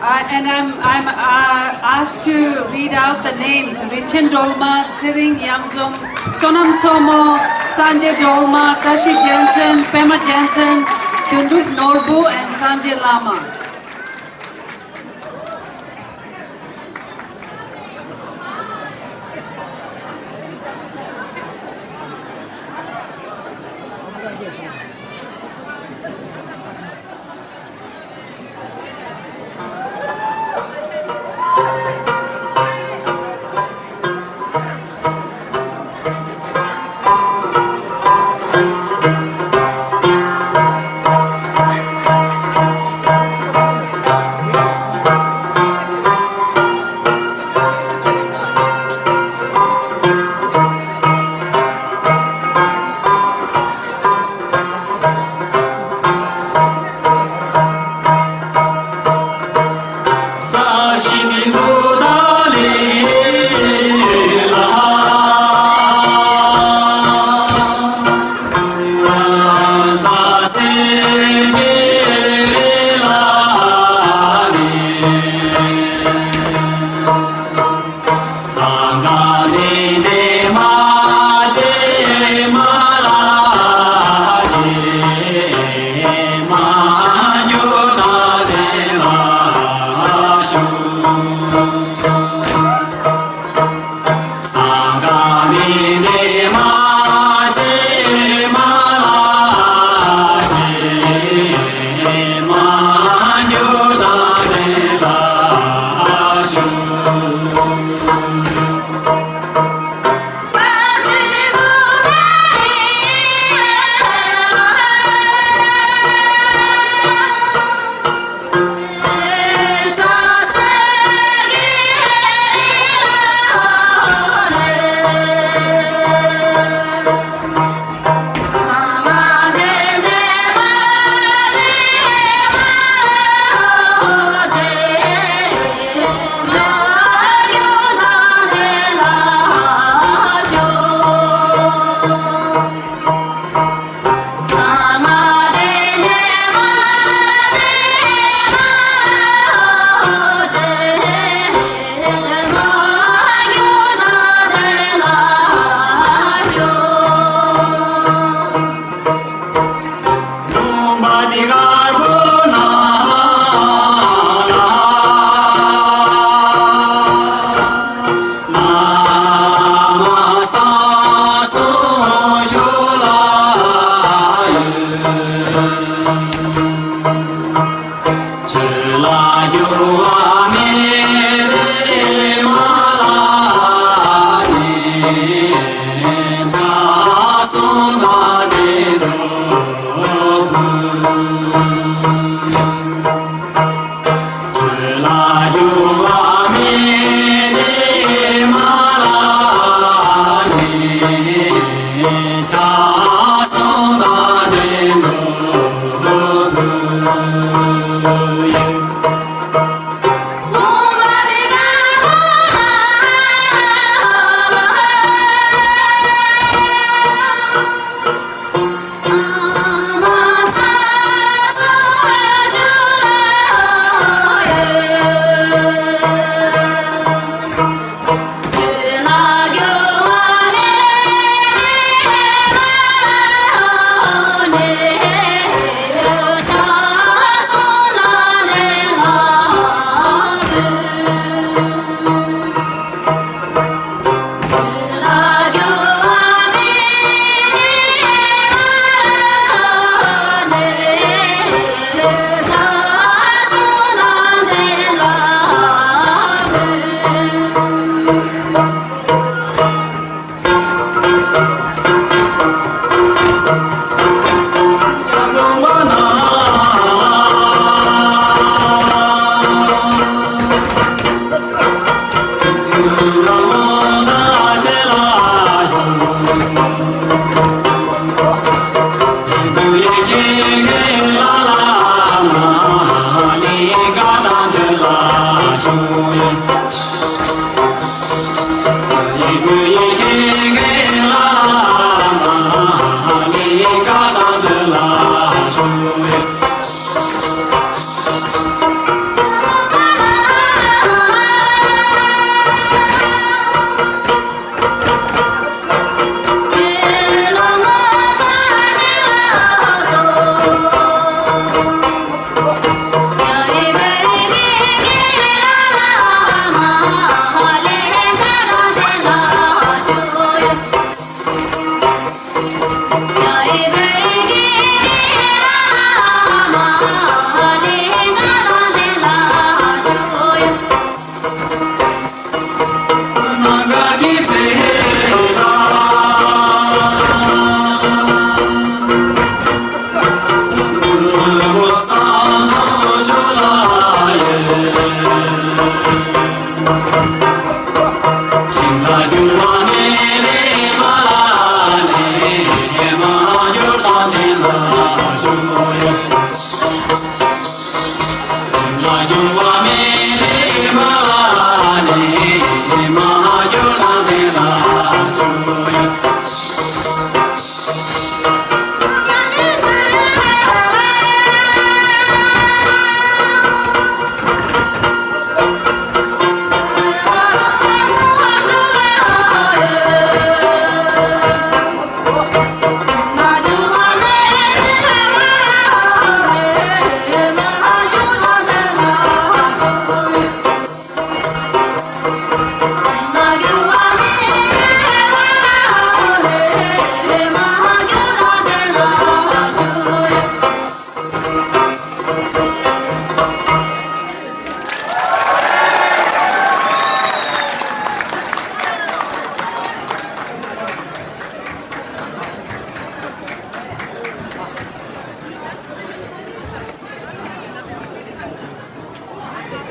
Uh, and I'm, I'm uh, asked to read out the names. Rinchen Dolma, Tsiring Yangzom, Sonam Tsomo, Sanjay Dolma, Tashi Jensen, Pema Jensen, Dunduk Norbu, and Sanjay Lama.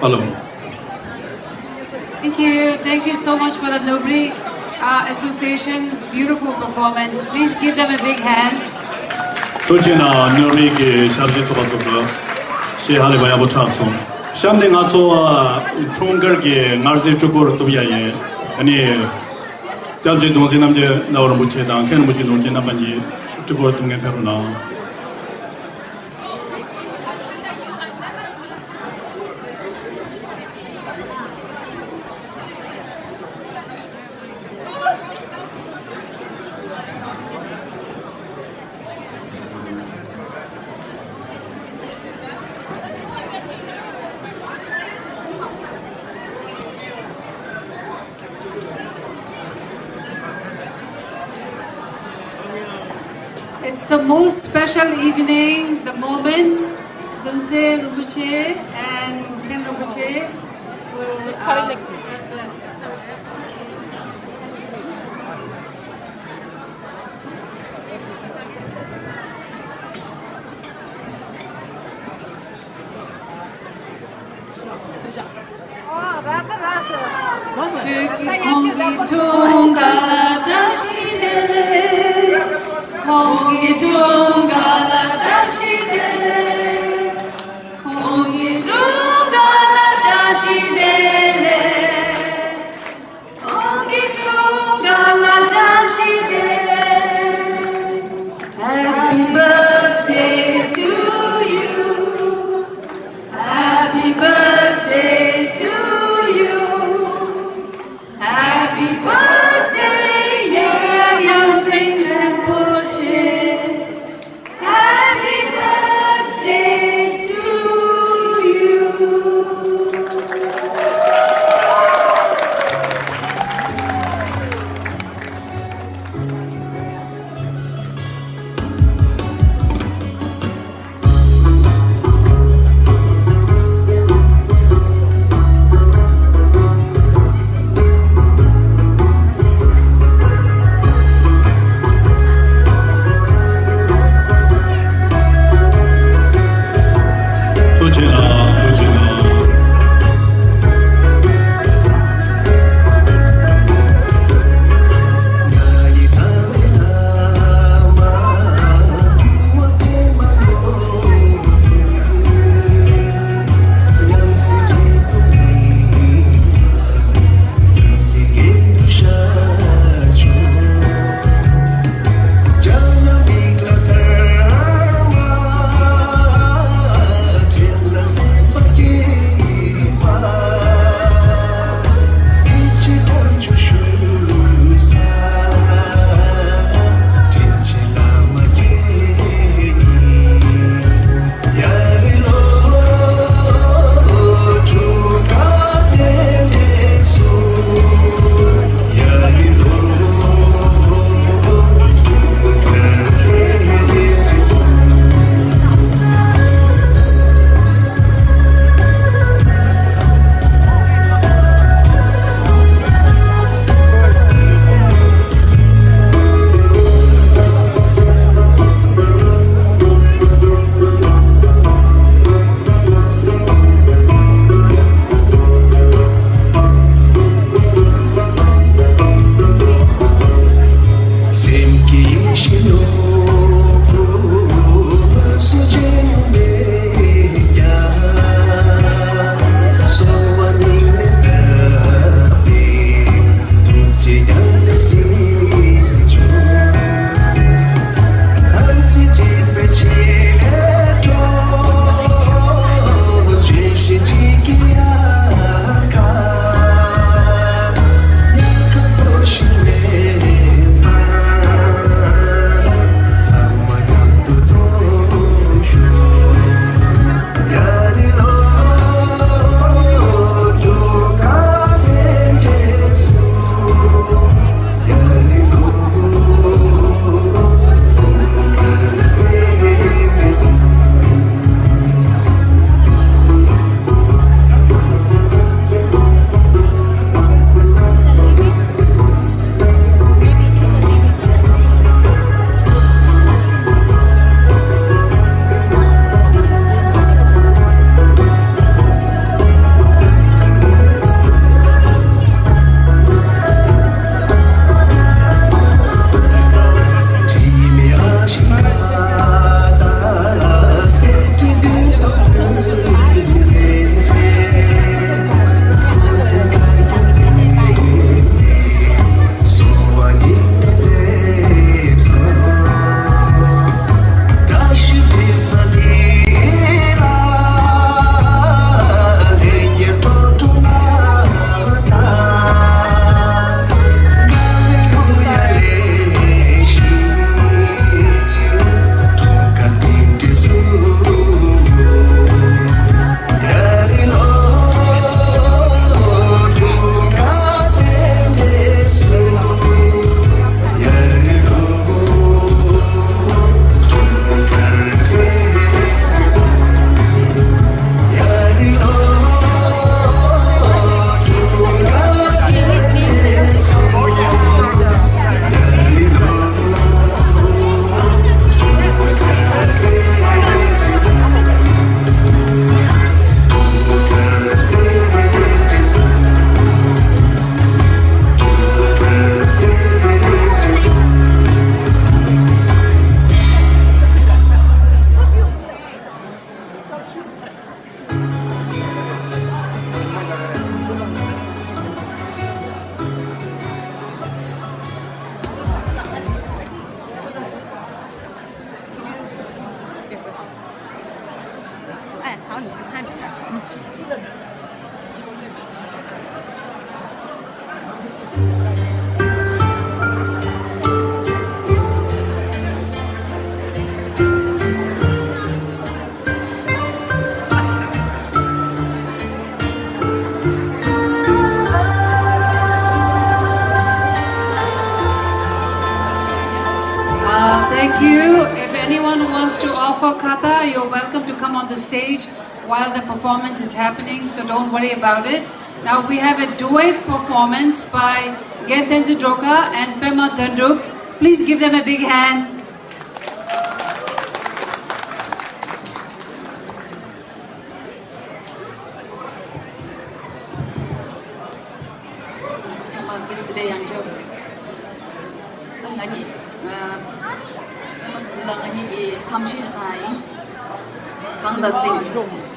Hello. Thank you. Thank you so much for the Nubri uh, Association. Beautiful performance. Please give them a big hand. ཐུགས་རྗེ་གནང་། ནུབ་རི་གི་ཞབས་ཕྱི་ཚོགས་པ་ཚོ་གི་ཞེས་ཧ་ལས་པ་ཡག་པོ་འཁྲབ་སོང་། གཤམ་ནས་ང་ཚོ་འཁྲུངས་སྐར་གྱི་མངར་ཟས་སྤྲུལ་སྐོར་གཏུབ་ཡ་ཡིན། ཨ་ནི་སྐྱབས་རྗེ་གདུང་སྲས་རྣམ་རྒྱལ་རྣམ་པ་རིན་པོ་ཆེ་དང་མཁན་རིན་པོ་ཆེ་ནོར་རྒྱས་རྣམ་པ་གཉིས་སྤྲུལ་སྐོར་གཏུབ་མཁན་ཕེབས་རོགས་གནང་། It's the most special evening, the moment. Dumse Rinpoche and Ken Rinpoche will uh, have the ཁོང་གི་འཁྲུངས་སྐར་ལ་བཀྲ་ཤིས་བདེ་ལེགས། ཁོང་གི་འཁྲུངས་སྐར་ལ་བཀྲ་ཤིས་བདེ་ལེགས། ཁོང་གི་འཁྲུངས་སྐར་ལ་བཀྲ་ཤིས་བདེ་ལེགས། ཁོང་གི་འཁྲུངས་སྐར་ལ་བཀྲ་ཤིས་བདེ་ལེགས། Happy birthday to you. Happy birthday to you. Happy birthday, dear Yongsen Rinpoche. Anyone who wants to offer kata, you're welcome to come on the stage while the performance is happening, so don't worry about it. Now we have a duet performance by Gen Tenzin Drokar and Pema Dondrup. Please give them a big hand. ཚང་མ་བཀྲ་ཤིས་བདེ་ལེགས། ཡང་བསྐྱར། ང་གཉིས། ཨ། ཨ་མ་དེ་ཚོ་ལ་ང་གཉིས་ཀྱིས་ཁམས་བཤད་ཞིག་གནང་ཡིན། གངས་དང་སེང་གེ། ཐུགས་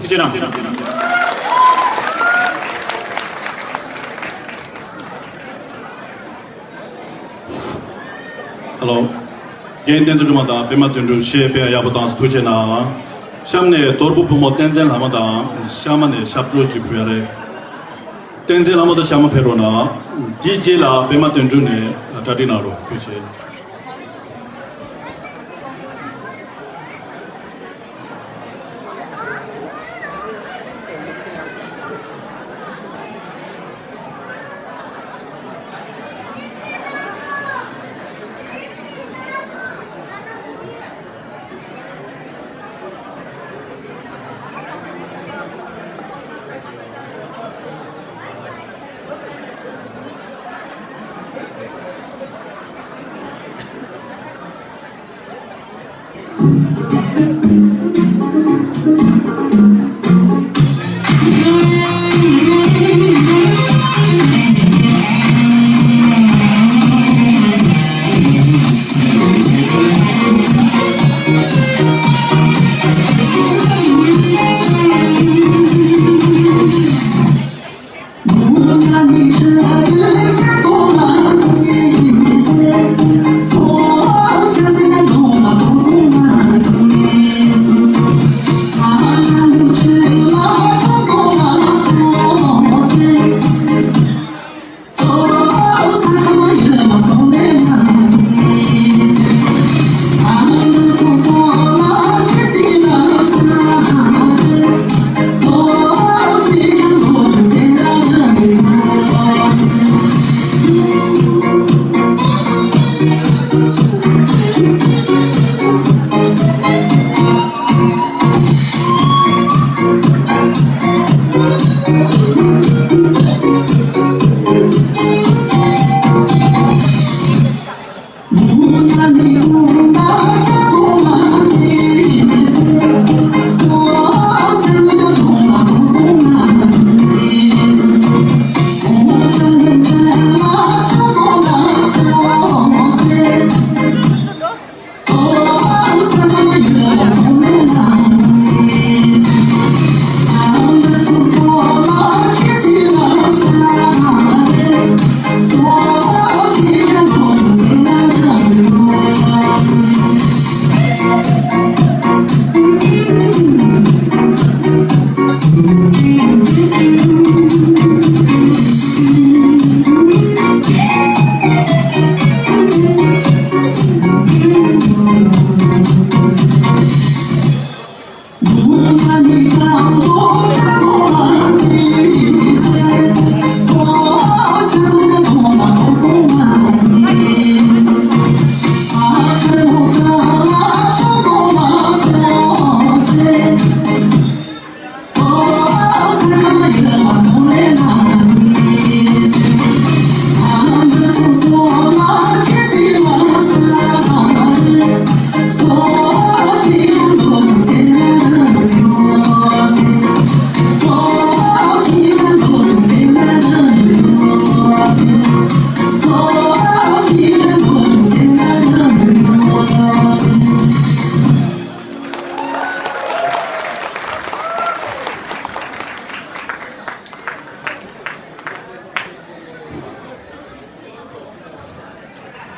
རྗེ་གནང་། ཧེ་ལོ། རྒན་བསྟན་འཛིན་སྒྲོལ་མ་དང་པད་མ་དོན་གྲུབ་གཞས་དཔེ་ཡག་པོ་བཏང་སོང་། ཐུགས་རྗེ་གནང་། གཤམ་ནས་དོལ་པོ་བུ་མོ་བསྟན་འཛིན་ལྷ་མོ་དང་གཤམ་ནས་ཞབས་བྲོ་ཅིག་ཕུལ་ཡ་རེད། བསྟན་འཛིན་ལྷ་མོ་དང་ཞྭ་མོ་ཕེབས་རོགས་གནང་། དེའི་རྗེས་ལ་པད་མ་དོན་གྲུབ་ནས་གྲ་སྒྲིག་གནང་རོགས། ཐུགས་རྗེ་ཆེ།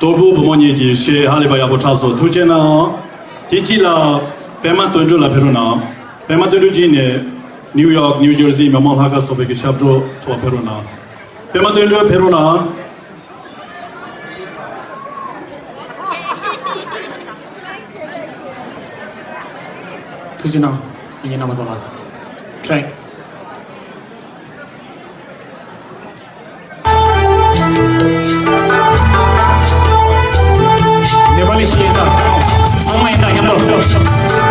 དོལ་པོ་བུ་མོ་གཉིས་ཀྱི་གཞས་ཧ་ལས་པ་ཡག་པོ་འཁྲབ་སོང་། ཐུགས་རྗེ་གནང་། དེ་གཅིག་ལ་པད་མ་དོན་གྲུབ་ལ་ཕེབས་རོགས་གནང་། པད་མ་དོན་གྲུབ་གཅིག་ནས་ནིའུ་ཡོག་ནིའུ་ཇར་སི་མི་མང་ལྷན་ཁང་ཚོགས་པའི་གི་ཞབས་བྲོ་ཚོགས་ཕེབས་རོགས་གནང་། པད་མ་དོན་གྲུབ་ཕེབས་རོགས་གནང་། ཐུགས་རྗེ་གནང་། མི་ངན་རྣམ་པ་ཚོ་ལ་ཁྲེག་ནེ་པ་ལི་གཞས་ཡིན་ད། ཚང་མ་ཡིན་ད་མཉམ་དུ།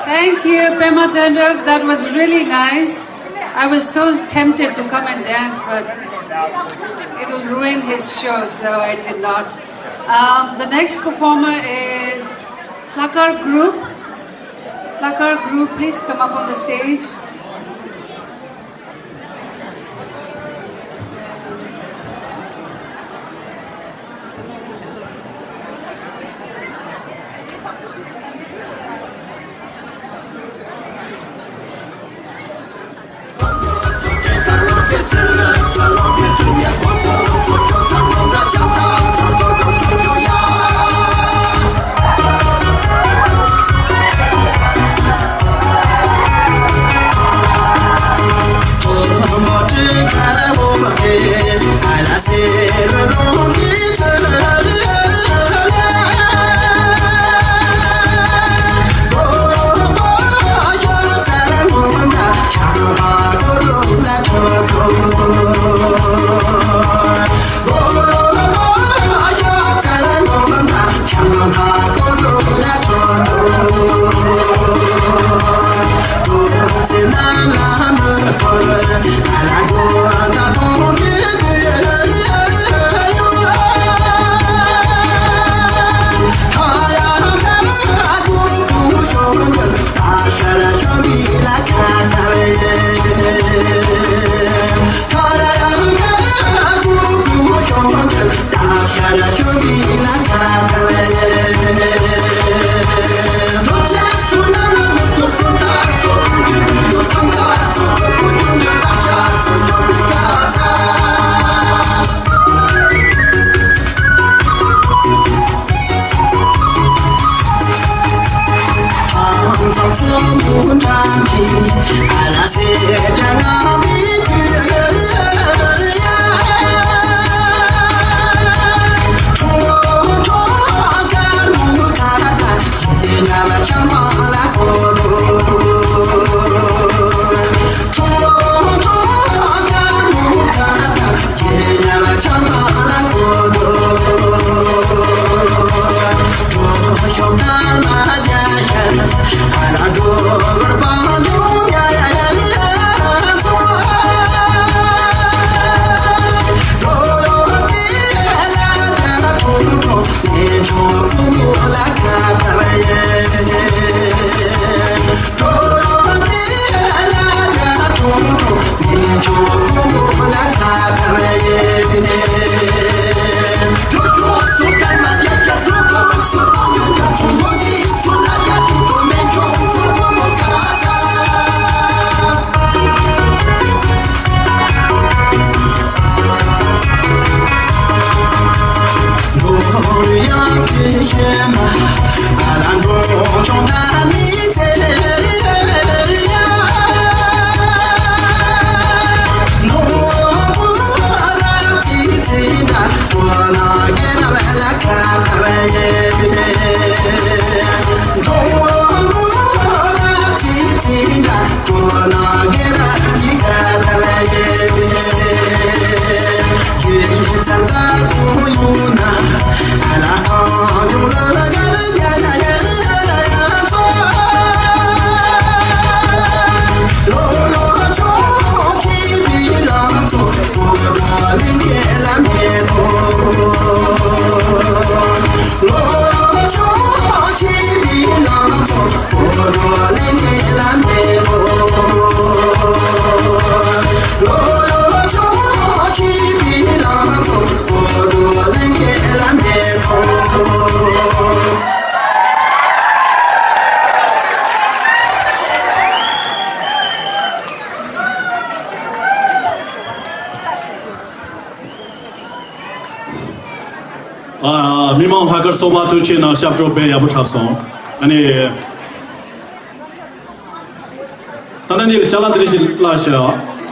Thank you, Pema Dandrup. That was really nice. I was so tempted to come and dance, but it'll ruin his show, so I did not. Um, the next performer is Lakar Group. Lakar Group, please come up on the stage. ཨ། མི་མང་ལྷག་དཀར་ཚོགས་པ་ཐུགས་རྗེ་གནང་། ཞབས་བྲོ་དཔེ་ཡག་པོ་འཁྲབ་སོང་། ཨ་ནི། ད་ནི་ཅ་ལག་འདི་རིགས་ཅིག་བཀླགས་ཤག་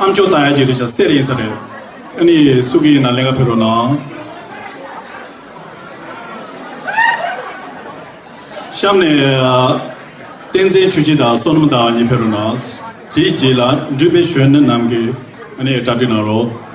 ཨ་མཆོག་ལྟ་ཡག་ཅིག་རེད་ཤག་གསེར་ཡིན་ས་རེད། ཨ་ནི་སུ་གི་ཡིན་ན་ལེན་ག་ཕེབས་རོགས་གནང་། གཤམ་ནས་བསྟན་འཛིན་ཆོས་སྐྱིད་དང་བསོད་ནམས་ཟླ་བ་གཉིས་ཕེབས་རོགས་གནང་། དེའི་རྗེས་ལ་འགྲུལ་པའི་གཞོན་ནུ་རྣམས་ཀྱིས་ཨ་ནི་གྲ་སྒྲིག་གནང་རོགས།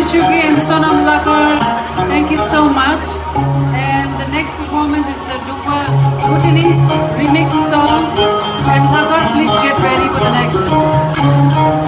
Chuki and Sonam Lakhar, thank you so much. And the next performance is the Dukwa Bhutanese remix song. And Lakhar, please get ready for the next.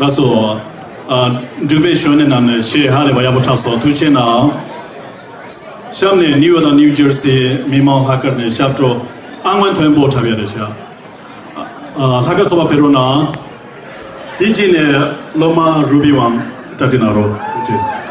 ལགས་སོ། ཨ། འབྲུག་པའི་གཞོན་ནུ་རྣམས་ནས་ཆེས་ཧ་ལས་པ་ཡག་པོ་འཁྲབ་སོང་། ཐུགས་རྗེ་གནང་། གཤམ་ནས་ནིའུ་ཡོག་དང་ནིའུ་ཇར་སི་མི་མང་ལྷག་དཀར་ནས་ཞབས་བྲོ་ཨ་སྔོན་མཐོན་པོ་འཁྲབ་ཡ་རེད་ཤག་ཨ། ལྷག་དཀར་ཚོགས་པ་ཕེབས་རོགས་གནང་། དེ་རྗེས་ནས་སློབ་མ་རུ་བི་ཝང་བཀྲ་སྒྲིག་གནང་རོགས། ཐུགས་རྗེ་ཆེ།